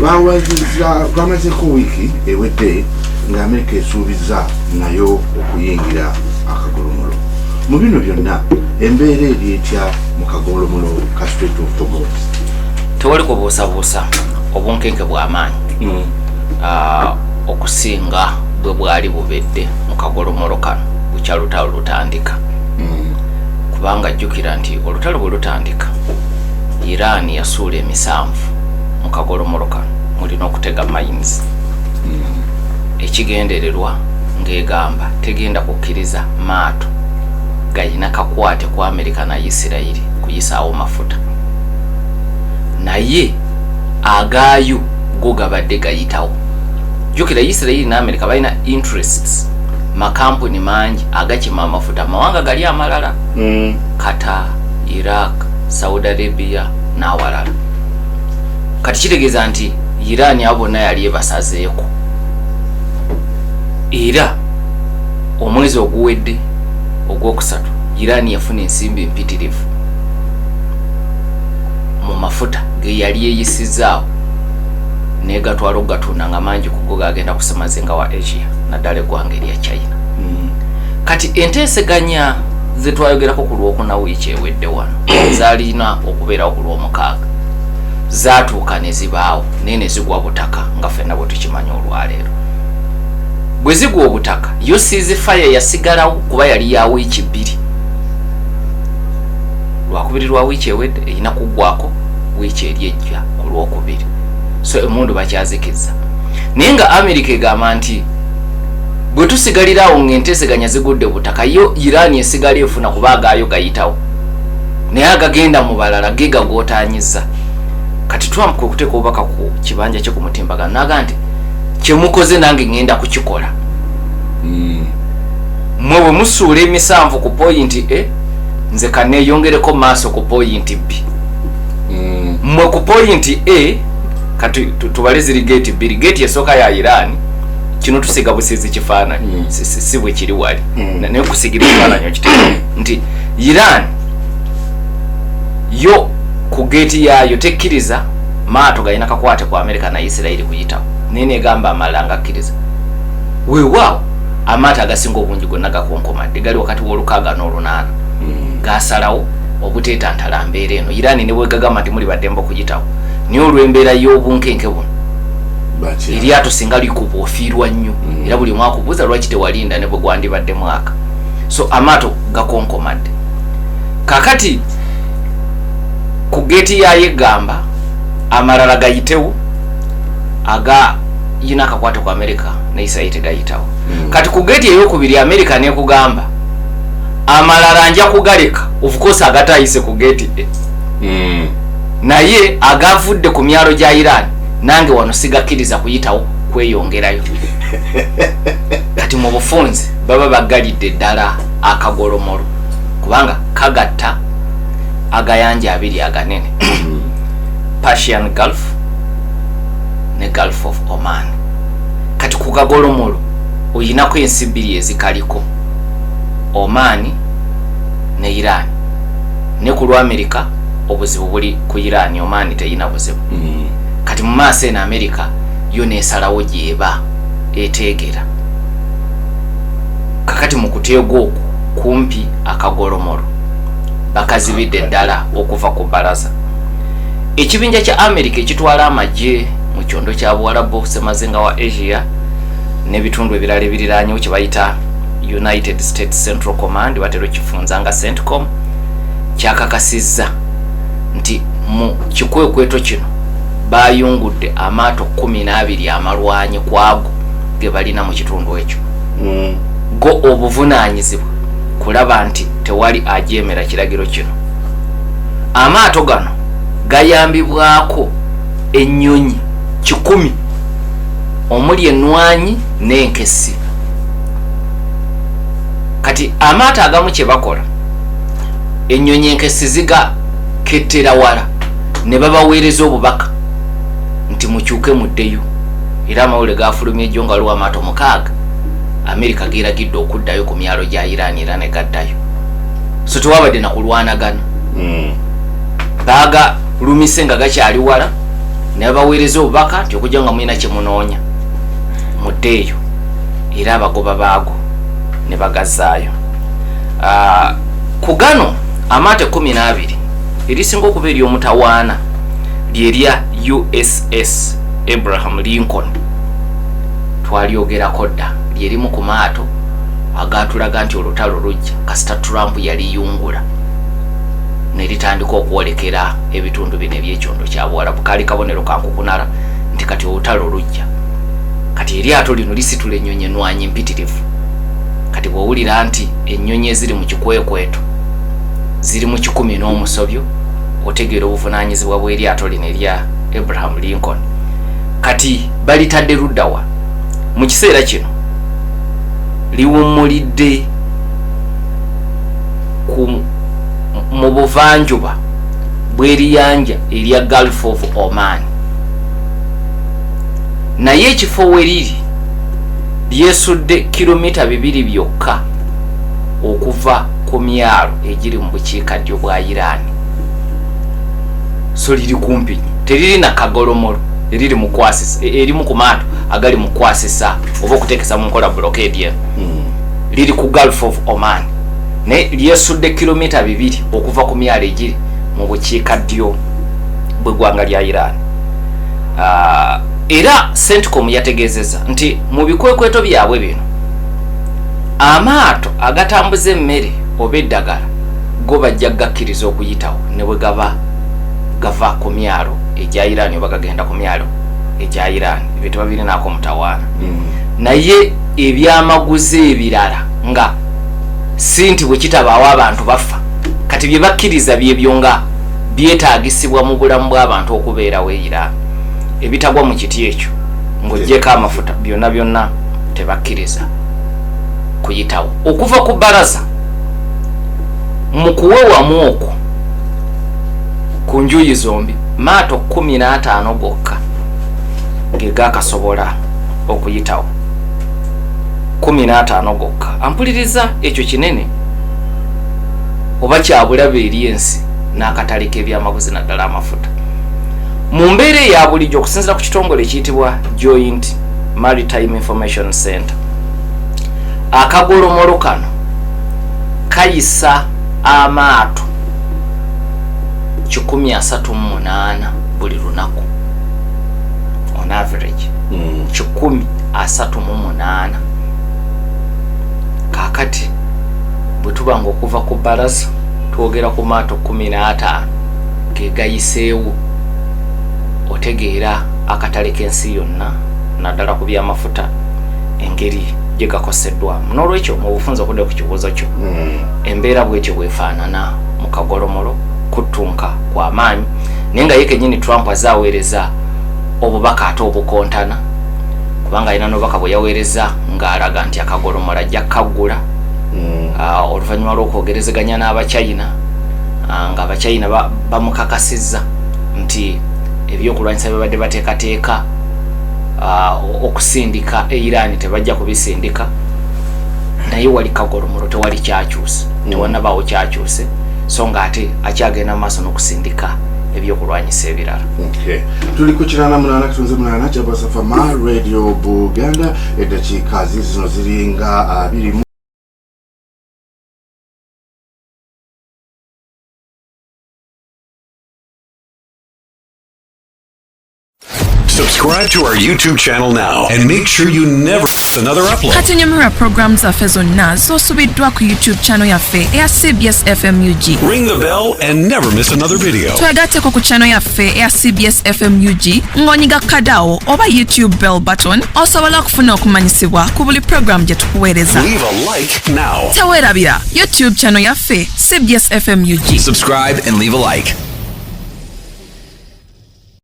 Bawaziza twamazeko wiiki ewedde nga Amerika esuubiza nayo okuyingira akagolomolo. Mu bino byonna, embeera eri etya mu kagolomolo ka Strait of Hormuz? Tewali kubuusabuusa, obunkenke bw'amaanyi okusinga bwe bwali bubedde mu kagolomolo kano bukya lutalo lutandika, kubanga jjukira nti olutalo bwe lutandika, Iran yasuula emisanvu mu kagolomolo kano mulina okutega mines, ekigendererwa ng'egamba tegenda kukkiriza maato gayina kakwate ku Amerika na Isirayiri kuyisaawo mafuta, naye agaayo go gabadde gayitawo. Jjukira Isirayiri ne Amerika balina interests, makampuni mangi agakima amafuta mawanga gali amalala, Qatar, Iraq, Saudi Arabia n'awalala. Kati kitegeeza nti Iran abo bonna yali ebasazeeko, era omwezi oguwedde ogwokusatu Iran yafuna ensimbi empitirivu mu mafuta ge yali eyisizaawo negatwala okugatunda, nga mangi kugo gagenda kusemazinga wa Asia, naddala eggwanga erya China. Kati enteeseganya zetwayogerako ku Lwokuna wiiki ewedde wano zalina okubeerawo ku Lwomukaaga, zatuuka ne zibaawo, naye ne zigwa butaka nga ffenna bwe tukimanyi olwaleero. Bwe zigwa obutaka, yo ceasefire yasigalawo kuba yali ya wiiki 2, Lwakubiri lwa wiiki ewedde, erina kuggwako wiiki eri ejja ku Lwokubiri. So emundu bakyazikizza, naye nga Amerika egamba nti bwe tusigalirawo ng'enteeseganya zigudde butaka, yo Iran esigala efuna kuba agaayo gayitawo, naye agagenda mu balala ge gagootaanyiza. Kati Trump kwe kuteeka obubaka ku kibanja kye ku mutimbagano naga nti kyemukoze nange ŋŋenda kukikola. Mwe bwe musuula emisanvu ku point A, nze kaneeyongereko maaso ku point B. Mwe ku point A, kati tubale ziri gate bbiri. Gate esooka ya Iran, kino tusiga busizi kifaananyi, si bwe kiri wali. Naye kusigira ekifaananyi okiteeka nti Iran yo ku geeti yaayo tekkiriza maato galina kakwate ku Amerika na Isirairi kuyitawo, naye negamba amalala nga akkiriza. Weewaawo amaato agasinga obungi gonna gakonkomadde, gali wakati w'olukaaga n'olunaana, gasalawo obuteetantala mbeera eno. Iran ne bwegagamba nti muli baddembe okuyitawo, naye olw'embeera y'obunkenke buno, Batya. Eryato singa likuba ofiirwa nnyo. Era buli omu akubuuza lwaki tewalinda ne bwe gwandibadde mwaka. So amaato gakonkomadde. Kakati ku geeti yaayo egamba amalala gayitewo, agayina akakwate ku Amerika ne Isirairi tegayitawo. Kati ku geeti eyokubiri, Amerika nekugamba amalala nja kugaleka, of course agatayise ku geeti E, naye agavudde ku myalo gya Iran nange wano sigakkiriza kuyitawo kweyongerayo. Kati mu bufunze baba bagalidde ddala akagolomolo, kubanga kagatta agayanja abiri aganene, Persian Gulf ne Gulf of Oman. Kati ku kagolomolo oyinako ensi bbiri ezikaliko, Oman ne Iran. Ne ku lw'Amerika obuzibu buli ku Iran, Oman teyina buzibu. Kati mu maaso eno Amerika yo nesalawo gyeba eteegera. Kakati mu kuteega okwo, kumpi akagolomolo bakazibidde ddala okuva ku balaza. Ekibinja kya Amerika ekitwala amagye mu kyondo kya Buwalabu, semazinga wa Asia n'ebitundu ebirala ebiriranyewo, kye bayita United States Central Command, batera okifunza nga CENTCOM, kyakakasizza nti mu kikwekweto kino bayungudde amaato 12 amalwanyi ku ago ge balina mu kitundu ekyo. Go obuvunaanyizibwa kulaba nti tewali ajeemera kiragiro kino. Amaato gano gayambibwako ennyonyi 100 omuli ennwanyi n'enkesi. Kati amaato agamu kye bakola, ennyonyi enkesi zigakettera wala ne babaweereza obubaka nti mukyuke muddeyo. Era amawulire gafulumye ejjo nga waliwo amaato 6 Amerika geragidde okuddayo ku myalo gya Iran, era ne gaddayo. So tewabadde na kulwanagana. Baagalumise nga gakyali wala. Ne babaweereza obubaka nti okujja nga mulina kye munoonya muddeeyo, era abagoba baago ne bagazzaayo. Ku gano amaato 12, erisinga okuba ery'omutawaana lyerya USS Abraham Lincoln. Twalyogerako dda, lyerimu ku maato agatulaga nti olutalo lujja kasita Trump yaliyungula ne litandika okwolekera ebitundu bino ebyekyondo kya Buwalabu. Kaali kabonero kankukunala nti kati olutalo lujja. Kati eryato lino lisitula ennyonyi enwanyi mpitirivu. Kati bw'owulira nti ennyonyi eziri mu kikwekweto ziri mu 100 n'omusobyo, otegeera obuvunaanyizibwa bw'eryato lino erya Abraham Lincoln. Kati balitadde luddawa mu kiseera kino? Liwummulidde mu buvanjuba bw'eriyanja erya Gulf of Oman, naye ekifo we riri lyesudde kilomita 2 byokka okuva ku myalo egiri mu bukiikaddyo bwa Iran. So liri kumpi nnyo, teriri na kagolomolo eriri mu kwasisa, erimu ku maato agali mu kwasisa oba okuteekesa mu nkola blockade eno. Liri ku Gulf of Oman, naye lyesudde kilomita 2 okuva ku myalo egiri mu bukiikaddyo bw'eggwanga lya Iran. Era CENTCOM yategeezezza nti mu bikwekweto byabwe bino, amaato agatambuza emmere oba eddagala go bajja gakkiriza okuyitawo ne bwe gaba gava ku myalo egya Iran oba gagenda ku myalo egya Iran, ebyo tebabirinaako mutawaana. Naye ebyamaguzi ebirala nga si nti bwe kitabaawo abantu bafa, kati bye bakkiriza byebyo nga byetaagisibwa mu bulamu bw'abantu okubeerawo e Iran. Ebitagwa mu kiti ekyo ng'oggyeko amafuta, byonna byonna tebakkiriza kuyitawo. Okuva ku balaza mu kuwewamu okwo ku njuyi zombi, maato 15 gokka ge gakasobola okuyitawo, 15 gokka. Ampuliriza, ekyo kinene oba kyabulabe eri ensi n'akatale k'ebyamaguzi, naddala amafuta. Mu mbeera eya bulijjo, okusinziira ku kitongole ekiyitibwa Joint Maritime Information Center, akagolomolo kano kayisa amaato 138 buli lunaku, on average. 138. Kaakati bwe tuba nga okuva ku balaza twogera ku maato 15 ge gayiseewo, otegeera akatale k'ensi yonna naddala ku byamafuta engeri gye gakoseddwamu. N'olwekyo mu bufunze, okudda ku kibuuzo kyo, embeera bwetyo bwefaanana mu kagolomolo, kuttunka kw'amaanyi, naye nga ye kennyini Trump azze aweereza obubaka ate obukontana, kubanga alina n'obubaka bwe yaweereza ng'alaga nti akagolomola ajja kaggula oluvannyuma lw'okwogerezeganya n'Abachina, nga Abachina bamukakasizza nti ebyokulwanyisa bye babadde bateekateeka okusindika e Iran tebajja kubisindika. Naye wali kagolomolo tewali kyakyuse, tewanabaawo kyakyuse, so nga ate akyagenda mu maaso n'okusindika ebyokulwanyisa ebirala. Okay. Tuli ku 88.8 kyabasafama Radio Buganda. Eddakiika zizino ziringa 20. Subscribe to our YouTube channel now and make sure you never miss another upload. Kati nyumirwa programu zaffe zonna z'osubiddwa ku YouTube channel yaffe eya CBS FMUG. Ring the bell and never miss another video. Twegatteko ku channel yaffe eya CBS FMUG ng'onyiga kadawo oba YouTube bell button osobola okufuna okumanyisibwa ku buli programu gye tukuweereza. Leave a like now. Teweerabira YouTube channel yaffe CBS FMUG. Subscribe and leave a like.